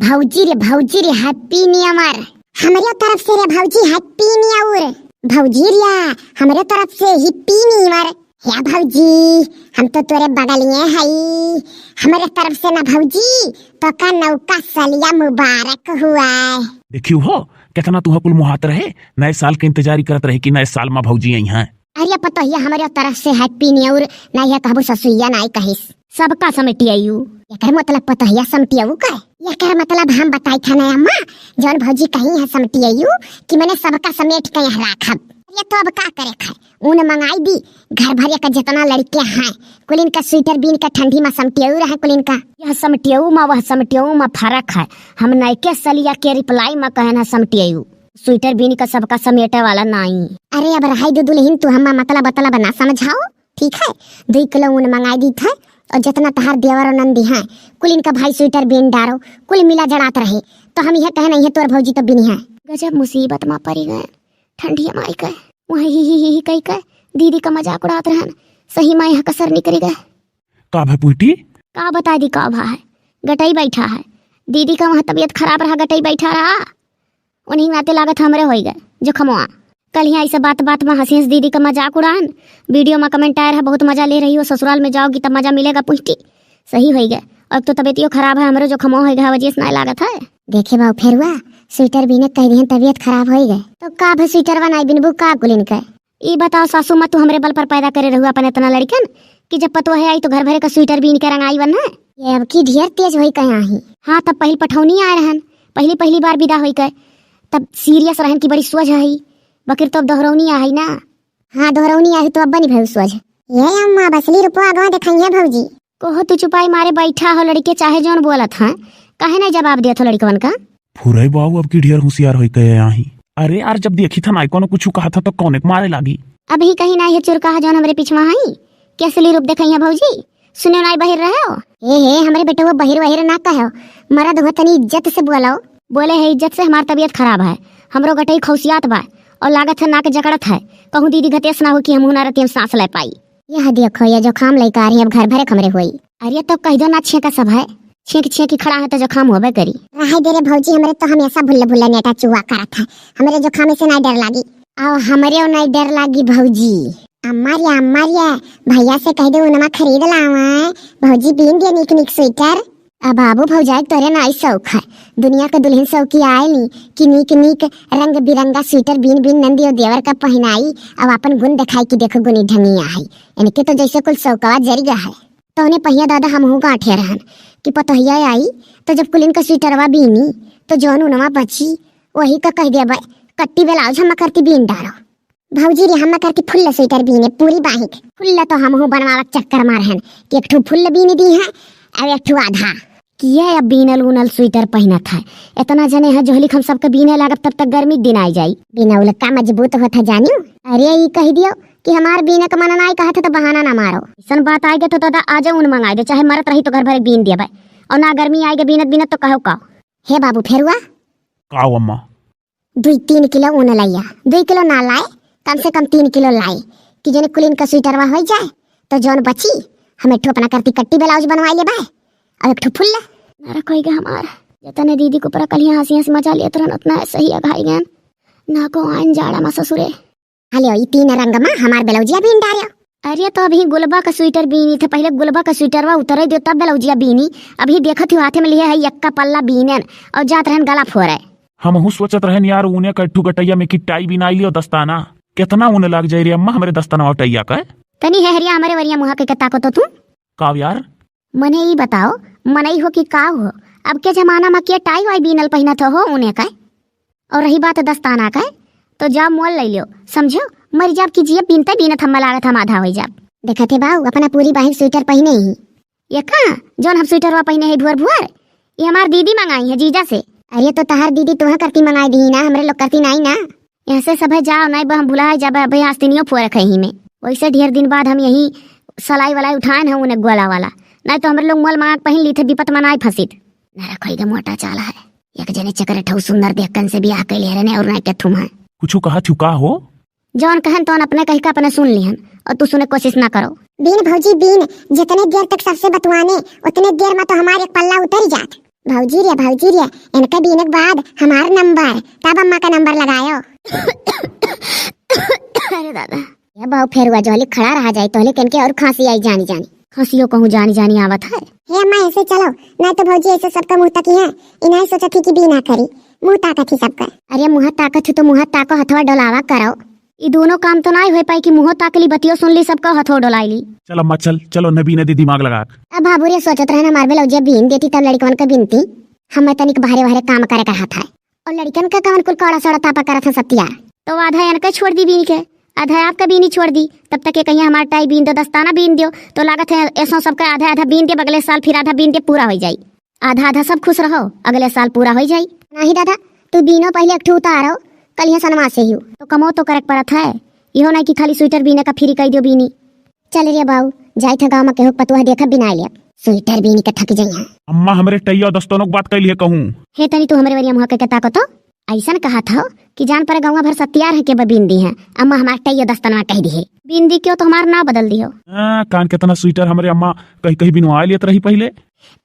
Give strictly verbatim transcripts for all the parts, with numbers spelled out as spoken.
भौजी रे, भौजी रे, Happy New Year। हमरे तरफ से रे भौजी, Happy New Year। भौजी रे, हमरे तरफ से Happy New Year। हे भौजी, हम तो तोरे बगलिए हई। हमरे तरफ से ना भौजी, तोका नौका सलिया मुबारक हुआ। देखियो हो, कितना तुहा कुल मुहात रहे, नए साल के इंतजारी करत रहे कि नए साल मा भौजी आई हैं। अरे पतोहिया, हमरे तरफ से Happy New Year, ना ये कहबू ससुइया ना कहिस। सबका समेटियायू। एकर मतलब पतोहिया समटियाऊ का? एकर मतलब हम बताई था ना अम्मा, जौन भौजी कही है समटियायू कि मने सबका समेट के यहाँ राखब। अरे तो अब का करे खाए? ऊन मंगाई दी, घर भर के जितना लड़के हैं, कुलिन का स्वेटर बीन के ठंडी मा समटियाऊ रहे कुलिन का। यह समटियाऊ मा वह समटियाऊ मा फर्क है। हम नयके सलिया के reply मा कहन है समटियाऊ। स्वेटर बीन का सबका समेटे वाला नाई। अरे अब रहाई दो दुल्हन, तू हम्मा मतलब मतलब ना समझाओ, ठीक है? दुई किलो ऊन मंगाई दी थे और जितना तहार देवर और नंदी हैं, कुल इनका भाई स्वेटर बीन डारो, कुल मिला जड़ात रहे। तो हम यह कहना, यह तोर भौजी तो बिनी है। गजब मुसीबत मा पड़ी गए। ठंडिया माई के वहाँ ही ही ही ही कई के दीदी का मजाक उड़ात रहन। सही मा यहाँ कसर निकरी गए। का भा पुटी? का बताई दी का भा है, गटई बैठा है। दीदी का वहाँ तबीयत खराब रहा, गटई बैठा रहा। उन्हीं नाते लागत हमरे होई गए जोखमवा। कल यहाँ ऐसे बात बात मा हंसी हंस दीदी का मजाक उड़ान, video मा comment आए रहा, बहुत मजा ले रही हो, ससुराल में जाओगी तब मजा मिलेगा पुटी। सही होई गए। अब तो तबीयतियो खराब है, हमरो जोखमवा होई गए, वजह से ना लागत है। देखे बाऊ फेरुआ, स्वेटर बीने कह दिहन तबीयत खराब होई गए। तो का भा स्वेटर बनाई बिनबू का कुलिन के? ई बताओ सासू माँ, तू हमरे बल पर पैदा करे रहुआ अपन इतना लड़कन कि जब पतोहे आई तो घर भरे का स्वेटर बीन के रंगाई बन है। ये अब की ढेर तेज होई कहे आही। हाँ, तब पहिल पठौनी आए रहन, पहली पहली बार विदा होई के, तब serious रहन की बड़ी सोझ है, बकिर तो अब दोहरौनी आई ना। हाँ, दोहरौनी आई तो अब बनी भई सोझ। ये अम्मा बसली रुपवा आगवा देखाई है भौजी। कोहो तू चुपाई मारे बैठा हो लड़के, चाहे जौन बोलत हैं, काहे नहीं जवाब देत हो लड़कवन का? फुरई बाऊ अब की ढेर होशियार होई कहे आही। अरे यार, जब देखी था ना कोनो कुछ कहा था तो कौन एक मारे लागी। अभी कहीं ना ये चुरका है जौन हमरे पिछवा हई, के असली रूप देखई है भौजी। सुने नाई बहिर रहे हो? हे हे, हमरे बेटवा बहिर वहिर ना कहो, मरद हो तनी इज्जत से बोलो। बोले है इज्जत से, हमार तबीयत खराब है, हमरो गटई खौसियात बा और लागत है नाक जकड़त है। कहूँ दीदी घतेस ना हो कि हमहू ना रतियम सांस ले पाई। यह देखो, ये जुकाम लइका आ रही, अब घर भरे खमरे होई। अरे तब कह दो ना, छेंका सब है, छेंक छेंक के खड़ा है तो जुकाम होबे करी। रहे दे रे भौजी, हमरे तो हमेशा भुल्ले भुल्ले नेटा चुआ करत है, हमरे जुकाम से ना डर लागी। आओ हमरे नहीं डर लागी भौजी। अम्मा रे, अम्मा रे, भैया से कह दे उनमा खरीद लावे, भौजी बीन दे नीक नीक स्वेटर। अब बाबू भौजाई तोरे नाई शौक है, दुनिया के दुल्हन शौकी आए नी कि नीक नीक रंग बिरंगा स्वेटर बीन बीन नंदी और देवर का पहनाई, अब अपन गुण दिखाई कि देखो गुनी ढंगिया है। इनके तो जैसे कुल शौकवा जरिया है। तौने पहिया दादा हमहू गांठे रहन कि पतोहिया आई तो जब कुलिन का स्वेटरवा बीनी तो जौन उनवा बची वही का कह देबे, कट्टी ब्लाउज हम करती बीन डारो। भौजी रे, हम करती फुल्ल स्वेटर बीने पूरी बाहिक। फुल्ल तो हमहू बनवावक चक्कर मार हन कि एक ठो फुल्ल बीन दी है और एक ठो आधा। किया अब बीनल उनल स्वेटर पहनत है, इतना जने है जोहलिक हम सबके बीने लागब तब तक गर्मी के दिन आई जाई। बिनौल का मजबूत होत है जानियो। अरे ई कह दियो कि हमार बीने का मन नाई कहत है तो बहाना ना मारो। ऐसन बात आई गए तो दादा आज ऊन मंगाई दे, चाहे मरत रही तो घर भरे बीन देबे। और ना गर्मी आई गए बीनत बीनत तो कहो का। हे बाबू फेरुआ। का अम्मा? दुई तीन किलो ऊन लइया, दुई किलो ना लाए, कम से कम तीन किलो लाए कि जने कुलिन का स्वेटरवा हो जाए तो जौन बची हम एक ठो अपना करती कट्टी ब्लाउज बनवाई लेबे और एक ठो फुल्ल। ना रखोई गए हमार, जतने दीदी को पूरा कलिया हंसी हंसी मजा लेत रहन उतना सही अघाई गन। ना को आइन जाड़ा मा ससुरे। हलियो, ई तीन रंग मा हमार ब्लाउजिया बीन डारियो। अरे तो अभी गुलबा का स्वेटर बीनी थे, पहले गुलबा का स्वेटरवा उतरे दियो तब ब्लाउजिया बीनी। अभी देखत हो हाथे में लिए है यक्का पल्ला बीनन और जात रहन गला फोरे। हमहू सोचत रहन यार, ऊने का एक ठो गटैया में कि टाई बिनाई लियो दस्ताना। कितना ऊन लाग जाई रे अम्मा हमरे दस्ताना और टैया का। तनी है हरिया हमरे वरिया मुहा के, के ताको तो तू। का यार? मने ई बताओ, मनई हो कि का हो? अब के जमाना मा के टाई वाई बीनल पहिनत हो ऊने का? और रही बात दस्ताना का, तो जा मोल ले लियो, समझो? मर जाब कि जियब बीनते बीनत हम्मा लागत हम आधा होई जाब। देखत है बाऊ, अपना पूरी बाहिक स्वेटर पहिने ही। ये का? जौन हम स्वेटरवा पहिने है भुअर भुअर, ये हमार दीदी मंगाई है जीजा से। अरे तो तहार दीदी तुहा करती मंगाई दी ना, हमरे लोग करती नाई ना। यहाँ से सब है जाओ, नाई बा हम भुला जाबे, अबे आस्तीनियो फोरक है ही में। वैसे ढेर दिन बाद हम यही सलाई वलाई उठाए हैं ऊने गोला वाला, नाई तो हमरे लोग मोल मंगा के पहिन ली थे, विपत मा नाई फंसित। ना रखोई के मोटा चाला है, एक जने चक्कर ठऊ सुंदर देख कन से बियाह कैले रहने और नाई के थुम है। कुछ कहा थू का हो? जौन कहन तौन अपने कह के अपने सुन लिहन और तू सुने कोशिश ना करो। बीन भौजी बीन, जितने देर तक सबसे बतवाने उतने देर मा तो हमार एक पल्ला उतर जात। भौजी रे, भौजी रे, इनके बीने के बाद हमार नंबर, तब अम्मा का नंबर लगायो। अरे दादा। ये बहू फेरुआ जोहली खड़ा रहा जाई, तोहली किनके और खांसी आई जानी जानी। खांसियो कहूँ जानी जानी आवत है। हे अम्मा, ऐसे चलो, नहीं तो भौजी ऐसे सबका मुँह तकी है, इन्हें सोचत ही कि बीना करी, मुँह ताकत ही सबका। अरे मुँह ताकत ही तो मुँह ताको, हथवा डोलावा करो। ई दोनों काम तो नाई होई पाई कि मुँहो ताक ली, बतियो सुन ली, सबका हथो डोलाई ली। चल अम्मा चल, चलो न बीने दी दिमाग लगा। अब बाबू रे सोचत रहे ना, हमार ब्लाउजिया बीन देती तब लड़कवन के बीनती। हमें तनिक भारे भारे काम करे का हाथ है। और लड़कन का कवन कुल कौड़ा सौड़ा तापा करत है सत्यार। तो आधा इनका छोड़ दी बीन के, आधा आपका बीनी छोड़ दी। तब तक ये कहिया हमार टाई बीन दो, दस्ताना बीन दियो। तो लागत है ऐसो सबका आधा आधा बीन दे, अगले साल फिर आधा बीन दे, पूरा हो जाई। आधा आधा सब खुश रहो, अगले साल पूरा हो जाई। नहीं दादा, तू बीनो पहले एक ठू उतारो, कलिया सनवा से ही। तो कमो तो करे के परत है, इहो नहीं कि खाली स्वेटर बीने का फ्री कई दियो बीनी। चल रे बाऊ, जाई था गाँव में केहू के पतुआ देखब बिनाए लिया। स्वेटर बीनी के थक जइहा। अम्मा हमरे टैया दस्तानों के बात कैली है कहूँ। हे तनी तू हमरे वरिया मुँह के, के ताको तो। ऐसन कहा था कि जान पर गाँव भर सत्यार है के बा बीन दी है। अम्मा हमार टैया दस्तानवा कह दी है। बीन दी क्यों तो हमार नाव बदल दियो। हाँ, कान केतना स्वेटर हमरे अम्मा कहीं कहीं बिनवा लेत रही पहले।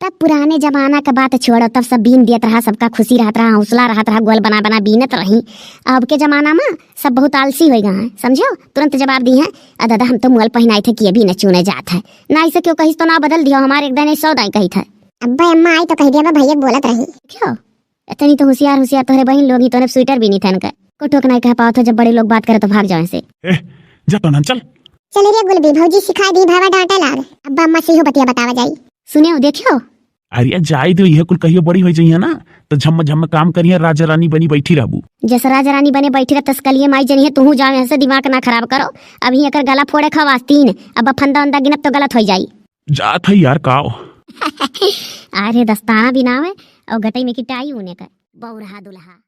तब पुराने जमाना का बात छोड़ो, तब सब बीन देत रहा, सबका खुशी रहत रहा, हौसला रहत रहा, गोल बना बना बीनत रही। अब के जमाना में सब बहुत आलसी हो गए हैं, समझो, तुरंत जवाब दी है, "अ दादा, हम तो मुअल पहनाए थे कि अभी न चुने जात है।" ना ऐसे क्यों कहिस तो ना बदल दियो, हमारे एक दाई सौ दाई कही था। अब्बा अम्मा आई तो कह दिया, "मैं भैया बोलत रही।" क्यों? इतनी तो होशियार होशियार तोहरे बहन लोग ही, तोहरे स्वेटर बीनी थे इनका। को टोक नहीं कह पाओ थे, जब बड़े लोग बात करे तो भाग जाओ ऐसे। ए, जा तो नन चल। चल रे गुलबी, भौजी सिखा दी, भावा डांटे लाग। अब्बा अम्मा से इहो बतिया बतावा जाई। सुने हो, देखियो। अरे जाए दो, यह कुल कहियो बड़ी हो जाइए ना, तो झम्म झम्म काम करिए, राजा रानी बनी बैठी रहबू। जैसे राजा रानी बने बैठी रह, तस कलिए माई जनी है, तू जाओ यहाँ से, दिमाग ना खराब करो। अभी अगर गला फोड़े खाओ आस्तीन, अब फंदा उंदा गिनब तो गलत हो जाई। जात है यार, काओ। अरे दस्ताना बिनावे और गटई में किटाई उने का बौरहा दुल्हा।